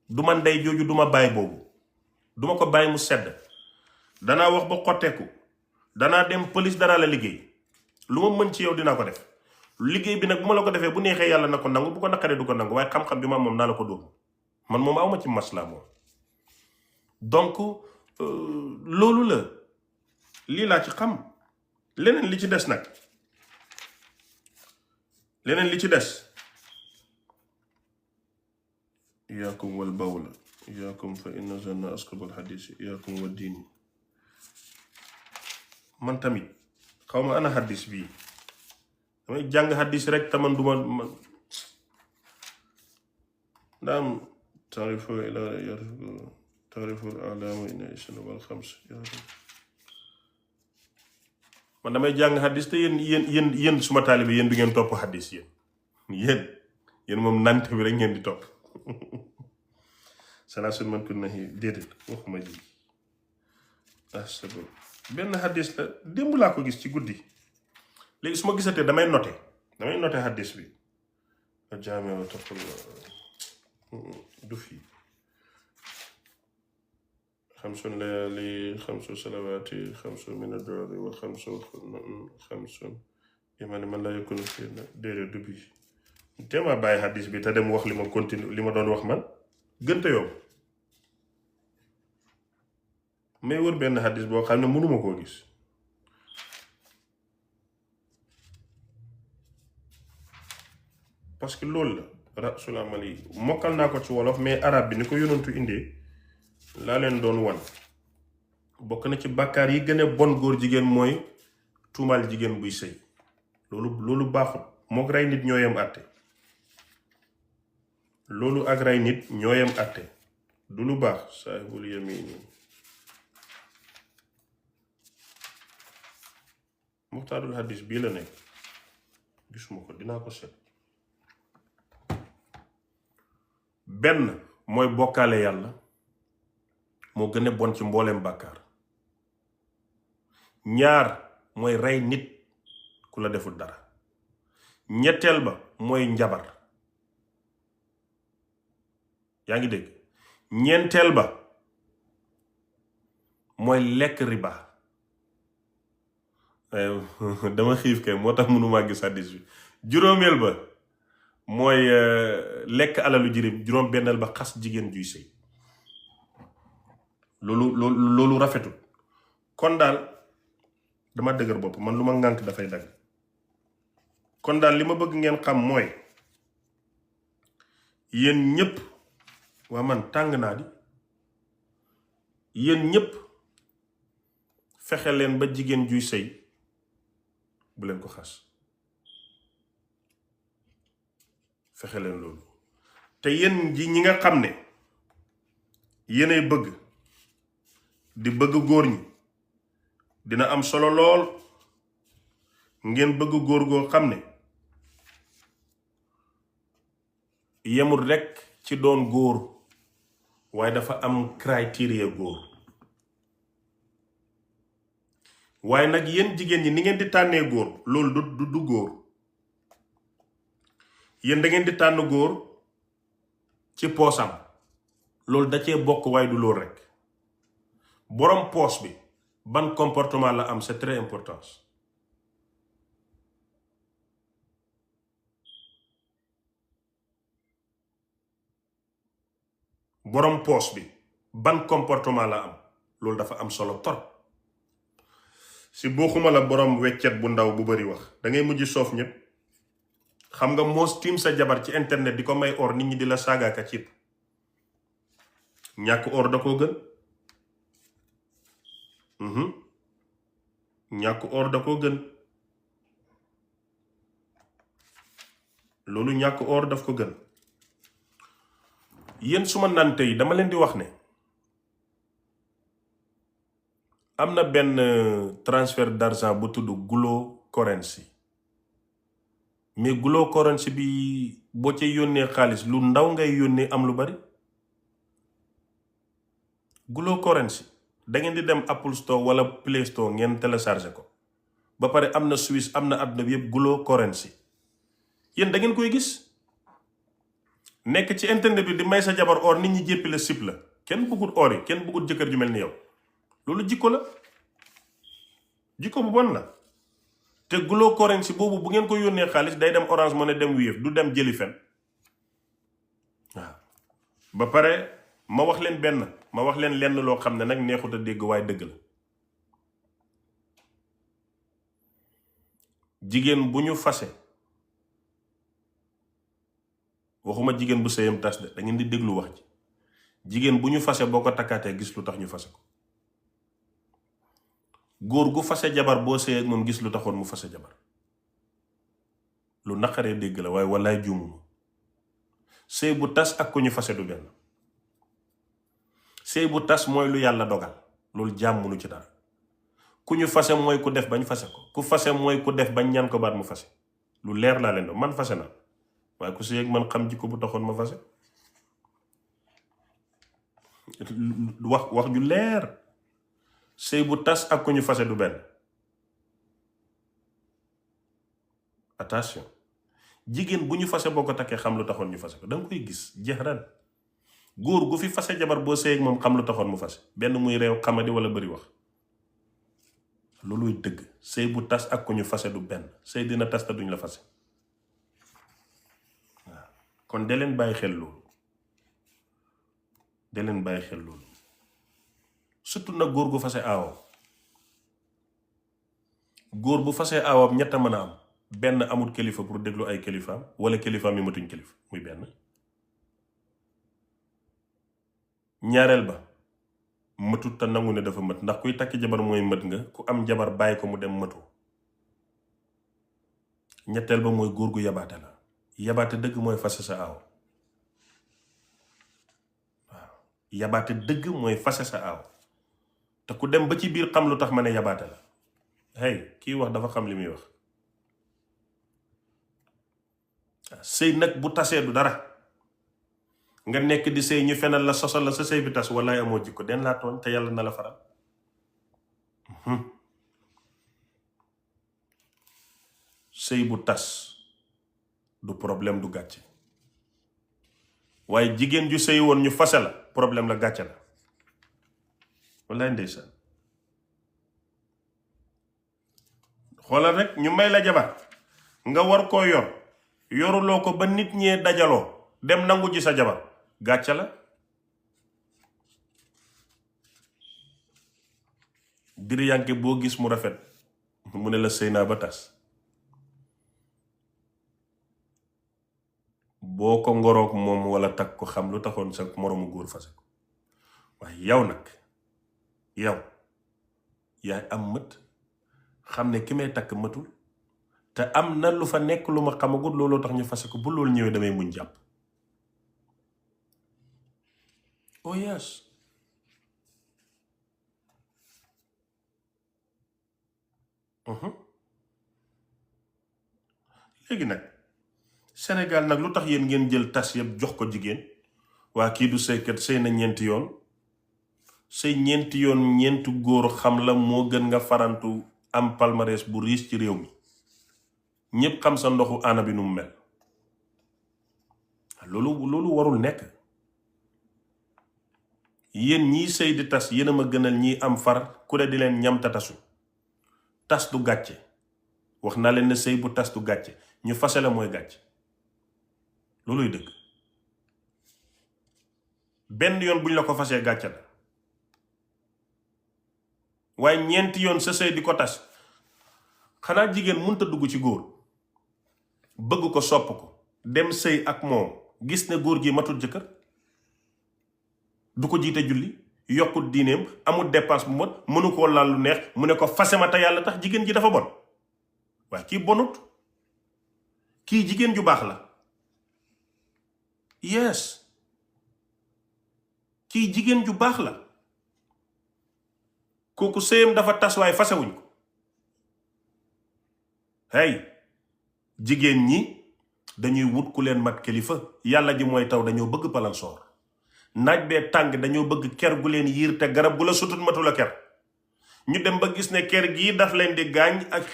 duma ndey jooju duma baay boobu duma ko bàyyi mu sedd danaa wax ba xotteeku danaa dem police danaa la liggéey lu ma mën ci yow dinaa ko def liggéey bi nag bu ma la ko defee bu neexee yàlla na ko nangu bu ko naqaree du ko nangu waaye xam-xam bi ma moom naa la ko dóor man moom awma ci masla moom donc loolu la lii laa ci xam leneen li ci des nag leneen li ci des iyaakum wal bawla iyaakum fa inna zanna asqabul hadisi iyaakum wa diini man tamit xaw ma ana hadis bii damay jàng hadis rek taman duma man ndaam taarifu ila yarfu taarifu alaamu ina isna wal xams man damay jàng hadis te yéen suma taalibe yéen du ngeen topp hadis yéen moom nante bi rek ngeen di topp sanaa sun man kun nahi déedéet waxuma ji sabab benn hadis la démb laa ko gis ci guddi léegi su ma gisatee damay noté hadis bi jaame wa taqul du fii xamsun layali xamsu salawaati xamsu min addu'a'i wa xamsun imaani man la yakunu fii déedéet du bii te ma bàyyi hadis bi te dem wax li ma continue li ma doon wax man gënte yow may wër benn hadis boo xam ne mënuma koo gis parce que loolu la rasul amali mokkal naa ko ci wolof mais arab bi ni ko yonantu indee laa leen doon wan bokk na ci bàkkaar yi gën a bon góor jigéen mooy tuumaal jigéen buy sëy loolu baaxut mook rey nit ñoo yem àtte loolu ak rey nit ñoo yem àtte du lu baax saahibul yamini muxtaarul hadis bii la nekk gisuma ko dinaa ko seet benn mooy bokkaale yàlla moo gën a bon ci mbooleem bàkkaar ñaar mooy rey nit ku la deful dara ñetteel ba mooy njabar yaa ngi dégg ñeenteel ba mooy lekk riba dama xiif kay moo tax mënumaa gis hadis bi juróomeel ba mooy lekk alalu jirim juróom benneel ba xas jigéen juy sëy loolu rafetul kon daal dama dëgër bopp man lu ma ngànk dafay dagg kon daal li ma bëgg ngeen xam mooy yéen ñépp waa man tàng naa di yéen ñépp fexe leen ba jigéen juy sëy bu leen ko xas fexe leen loolu te yéen ñi nga xam ne yéenay bëgg di bëgg góor ñi dina am solo lool ngeen bëgg góor goo xam ne yemul rekk ci doon góor waaye dafa am criteria góor waaye nag yéen jigéen ñi ni ngeen di tànnee góor loolu du góor yéen da ngeen di tànn góor ci poosam loolu da cee bokk waaye du loolu rekk borom poos bi ban comportement la am c'est très important borom poos bi ban comportement la am loolu dafa am solo torop si bokkuma la borom weccet bu ndaw bu bari wax da ngay mujj soof ñëpp xam nga moos tiim sa jabar ci internet di ko may or nit ñi di la saagaaka ciit ñàkk or da koo gën ñàkk or da koo gën loolu ñàkk or daf ko gën yéen suma nante yi dama leen di wax ne am na benn transfert d'argent bu tudd Glo Currency mais Glo Currency bi boo ca yónnee xaalis lu ndaw ngay yónnee am lu bari. Glo Currency da ngeen di dem Apple Store wala Play Store ngeen téléchargé ko ba pare am na Suisse am na àdduna bi yëpp Glo Currency yéen da ngeen koy gis nekk ci internet bi di may sa jabar or nit ñi jéppi la sip la kenn bëggut or yi kenn bëggut jëkkër ju mel ni yow loolu jikko la jikko bu bon la te Glo Currency boobu bu ngeen ko yónnee xaalis day dem Orange Money dem Wave du dem jëli fen waaw ba pare ma wax leen lenn loo xam ne nag neexut a dégg waaye dëgg la jigéen bu ñu fase waxuma jigéen bu sëyam tas de da ngeen di déglu wax ji jigéen bu ñu fase boo ko takkaatee gis lu tax ñu fase ko góor gu fase jabar boo sëy ak moom gis lu taxoon mu fase jabar lu naqaree dégg la waaye wallaay juumuma sëy bu tas ak ku ñu fase du benn sëy bu tas mooy lu yàlla dogal loolu jaam munu ci dara ku ñu fase mooy ku def bañ fase ko ku fase mooy ku def bañ ñaan ko baat mu fase lu leer laa leen doon man fase naa waaye ku sëy ak man xam jikko bu taxoon ma fase wax ju leer sëy bu tas ak ku ñu fase du benn attention jigéen bu ñu fase boo ko takkee xam lu taxoon ñu fase ko danga koy gis jeex ren góor gu fi fase jabar boo sëy ak moom xam lu taxoon mu fase benn muy réew xamadi wala bëri wax looluy dëgg sëy bu tas ak ku ñu fase du benn sëy dina tas te duñ la fase waaw kon de leen bàyyi xel loolu surtout nag góor gu fase aawam góor bu fase aawam ñett a mën a am benn amul kilifa pour déglu ay kilifaam wala kilifaam yi matuñ kilifa muy benn ñaareel ba mëtut te nangu ne dafa mët ndax kuy takki jabar mooy mët nga ku am jabar bàyyi ko mu dem mëtu ñetteel ba mooy góor gu yabaate la yabaate dëgg mooy fase sa aaw waaw yabaate dëgg mooy fase sa aaw te ku dem ba ci biir xam lu tax ma ne yabaate la hey kii wax dafa xam li muy wax sëy nag bu tasee du dara nga nekk di sëy ñu fenal la sosal la sa sëy bi tas wallaay amoo jikko den laa tooñ te yàlla na la faral sëy bu tas du problème du gàcce waaye jigéen ju sëy woon ñu fase la problème la gàcce la wallaay ndeysaan xoolal rek ñu may la jabar nga war koo yoruloo ko ba nit ñee dajaloo dem nangu ji sa jabar gàcce la diriyanke boo gis mu rafet mu ne la sëy naa ba tas boo ko ngoroog moom wala takk ko xam lu taxoon sa moroomu góor fase ko waaye yow nag yow yaay am mët xam ne ki may takk mëtul te am na lu fa nekk lu ma xamagul looloo tax ñu fase ko bu loolu ñëwee damay muñ jàpp oh yes léegi nag Sénégal nag lu tax yéen ngeen jël tas yëpp jox ko jigéen waa kii du sëykat sëy na ñeenti yoon sëy ñeenti yoon ñeenti góor xam la moo gën nga farantu am palmarès bu riis ci réew mi ñépp xam sa ndoxu aana bi nu mu mel loolu warul nekk yéen ñii sëy di tas yéen a ma gënal ñii am far ku ne di leen ñam ta tasu tas du gàcce wax naa leen ne sëy bu tas du gàcce ñu fase la mooy gàcce looluy dëgg benn yoon buñ la ko fasee gàcce la waaye ñeenti yoon sa sëy di ko tas xanaa jigéen mënta dugg ci góor bëgg ko sopp ko dem sëy ak moom gis ne góor gi matul jëkkër du ko jiite julli yokkut diineem amul dépense bu mot mënu koo laal lu neex mu ne ko fase ma te yàlla tax jigéen ji dafa bon waaye kii bonut kii jigéen ju baax la yes kii jigéen ju baax la, kooku sëyam dafa tas waaye fasewuñ ko. hey jigéen ñi dañuy wut ku leen mat kilifa. yàlla ji mooy taw dañoo bëgg palansoor, naaj bee tàng dañoo bëgg ker gu leen yiir te garab gu la sutut matu la ker. ñu dem ba gis ne ker gii daf leen di gaañ ak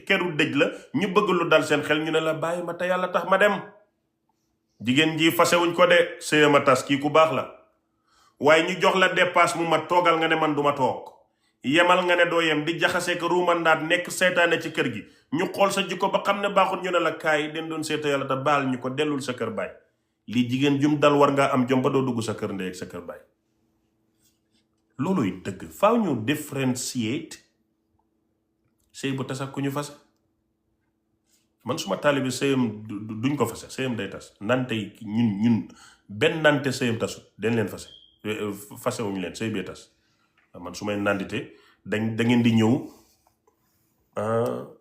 keru dëj la, ñu bëgg lu dal seen xel ñu ne la bàyyi ma te yàlla tax ma dem. jigéen ji fasewuñ ko de, sëyam a tas, kii ku baax la. waaye ñu jox la dépasse mu ma toogal nga ne man duma toog, yemal nga ne doo yem, di jaxasee ko ruumandaat nekk seytaane ci kër gi. ñu xool sa jikko ba xam ne baaxul ñu ne la kaay den doon seeta yàlla te baal ñu ko, dellul sa kër baay. lii jigéen jum dal war ngaa am jom ba doo dugg sa kër ndey ak sa kër baay. looluy dëgg. faaw ñu differentiate sëy bu tas ak ku ñu fase. man suma taalibi sëyam duñ ko fase, sëyam day tas. nante yi ñun benn nante sëyam tasut, den leen fase, fasewuñu leen, sëy bee tas. man su may nandite da ngeen di ñëw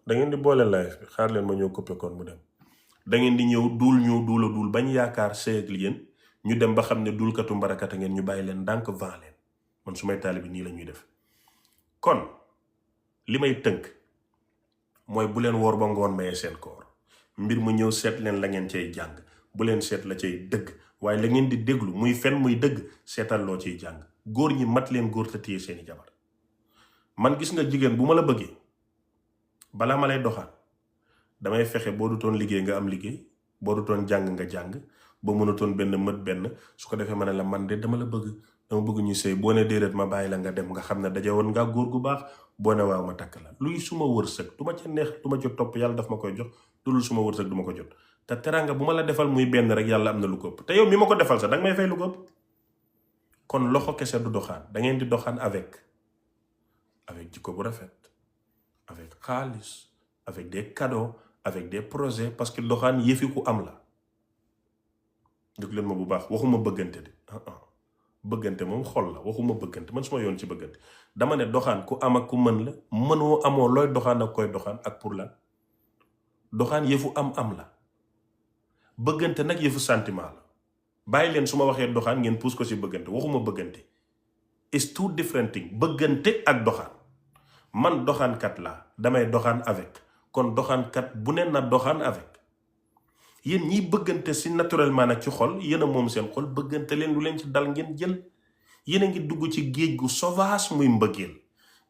da ngeen di boole live bi, xaar leen ma ñëw coupé kon mu dem. da ngeen di ñëw duul bañ yaakaar sëy ak yéen, ñu dem ba xam ne duulkatu mbarakata ngeen, ñu bàyyi leen ndànk vent leen. man su may taalibi nii la ñuy def. kon li may tënk mooy bu leen woor ba ngoon mayee seen koor. mbir mu ñëw seet leen la ngeen cay jàng, bu leen seet la cay dëgg, waaye la ngeen di déglu muy fen muy dëgg, seetal loo ciy jàng. góor ñi mat leen góor te téye seeni jabar. man gis nga jigéen bu ma la bëggee, balaa ma lay doxaan damay fexe boo du toon liggéey nga am liggéey, boo du toon jàng nga jàng, boo mënutoon benn mët benn, su ko defee ma ne la man de dama la bëgg, dama bëgg ñu sëy. boo ne déedéet ma bàyyi la nga dem, nga xam ne daje woon ngaa góor gu baax. boo ne waaw ma takk la. luy suma wërsëg du ma ca neex, du ma ca topp, yàlla daf ma koy jox. loolu suma wërsëg du ma ko jot. te teraanga bu ma la defal muy benn rek, yàlla am na lu ko ëpp. te yow mi ma ko defal sax danga may fay lu ko ëpp. kon loxo kese du doxaan, da ngeen di doxaan avec jikko bu rafet, avec xaalis, avec des cadeaux, avec des projets, parce que doxaan yëfi ku am la. dégg leen ma bu baax, waxuma bëggante de bëggante moom xol la, waxuma bëggante, man suma yoon ci bëggante. dama ne doxaan ku am ak ku mën la. mënoo amoo looy doxaan ak koy doxaan ak pour la. doxaan yëfu am la. bëggante nag yëfu sentiment la. bàyyi leen su ma waxee doxaan ngeen pousse ko ci bëggante, waxuma bëggante. it's two different thing. bëggante ak doxaan. man doxaankat laa, damay doxaan avec. kon doxaankat bu ne na doxaan avec. yéen ñiy bëggante ci naturellement nag ci xol, yéen a moom seen xol, bëggante leen, lu leen ci dal ngeen jël. yéen a ngi dugg ci géej gu sauvage muy mbëggeel,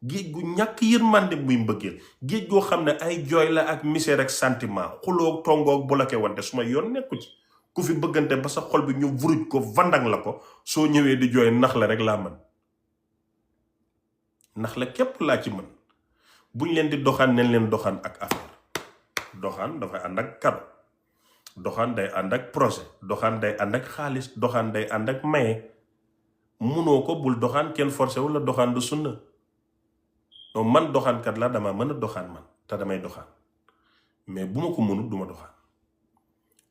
géej gu ñàkk yërmande muy mbëggeel, géej goo xam ne ay jooy la ak misère ak sentiment, xuloo tongoog bloqué wante su ma yoon nekku ci. ku fi bëggante ba sa xol bi ñu vuruj ko vandang la ko, soo ñëwee di jooy nax la rek laa mën. nax la képp laa ci mën. buñ leen di doxaan nañ leen doxaan ak affaire. doxaan dafay ànd ak kado, doxaan day ànd ak projet, doxaan day ànd ak xaalis, doxaan day ànd ak maye. munoo ko, bul doxaan, kenn forcé wala doxaan du sunna. donc man doxaankat la, dama mën a doxaan man, te damay doxaan. mais bu ma ko mënut du ma doxaan.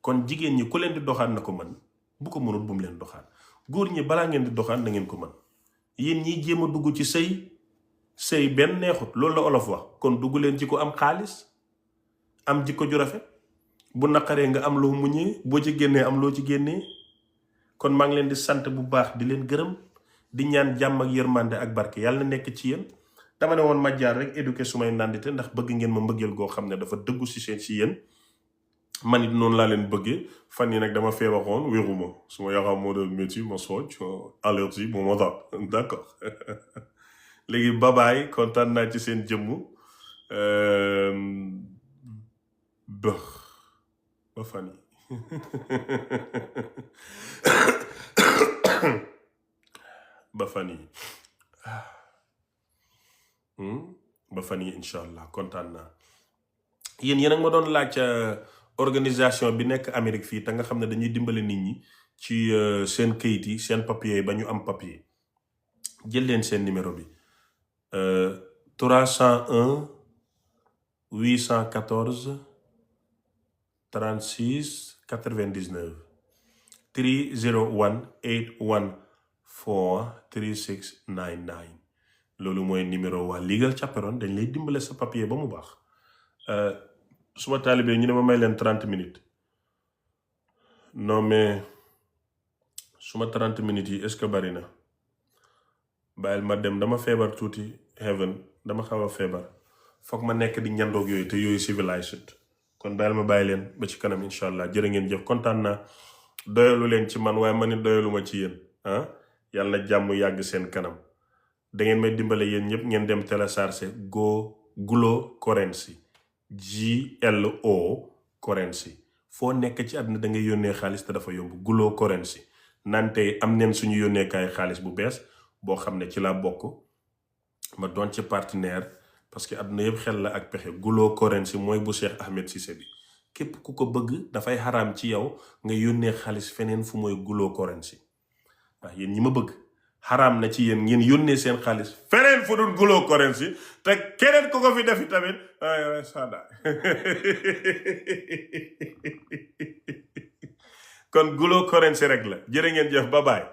kon jigéen ñi ku leen di doxaan na ko mën, bu ko mënut bu mu leen doxaan. góor ñi balaa ngeen di doxaan na ngeen ko mën. yéen ñiy jéem a dugg ci sëy benn neexut, loolu la olof wax. kon dugg leen ci ko am xaalis, am jikko ju rafet. bu naqaree nga am loo muñee, boo ci génnee am loo ci génnee. kon maa ngi leen di sant bu baax, di leen gërëm, di ñaan jàmm ak yërmande ak barke yàlla na nekk ci yéen. dama ne woon ma jaar rek éduquer sumay nandite, ndax bëgg ngeen ma mbëggeel goo xam ne dafa dëggu si yéen. man it noonu laa leen bëggee. fan yi nag dama feebaroon, wéruma, suma yaram moo doon métti, ma sooj, allergie, bon moo tax. d'accord. léegi babaay, kontaan naa ci seen jëmm. ba fan yi ba fan yi ba fan yi incha allah kontaan naa. yéen a ma doon laaj organisation bi nekk Amérique fii te nga xam ne dañuy dimbale nit ñi ci seen kayit yi, seen papier yi ba ñu am papier. jël leen seen numéro bi 301 814 36 99 301 814 3699. loolu mooy numéro waa Legal Chaperon. dañ lay dimbale sa papier ba mu baax. suma taalibee ñu ne ma may leen 30 minutes. non mais suma 30 minutes yi est-ce que bari na? bàyyil ma dem, dama feebar tuuti heaven, dama xaw a feebar, foog ma nekk di ñandoog yooyu te yooyu civilized. kon bàyyil ma bàyyi leen ba ci kanam incha allah. jërë ngeen jëf, kontaan naa. doyalu leen ci man waaye ma ni doyalu ma ci yéen. Yàlla na jàmm yàgg seen kanam. da ngeen may dimbale yéen ñëpp ngeen dem télécharger Glo Currency, GLO Currency. foo nekk ci àdduna da ngay yónnee xaalis te dafa yomb. Glo Currency nante am neen suñu yónneekaay xaalis bu bees boo xam ne ci laa bokk, ma doon ci partenaire, parce que àdduna yëpp xel la ak pexe. Glo Currency mooy bu Cheikh Ahmed Cissé bi. képp ku ko bëgg dafay xaraam ci yow nga yónnee xaalis feneen fu mooy Glo Currency. waaw yéen ñi ma bëgg, xaraam na ci yéen ngeen yónnee seen xaalis feneen fu dul Glo Currency, te keneen ku ko fi defi tamit sada kon Glo Currency rek la. jërë ngeen jëf, bye bye.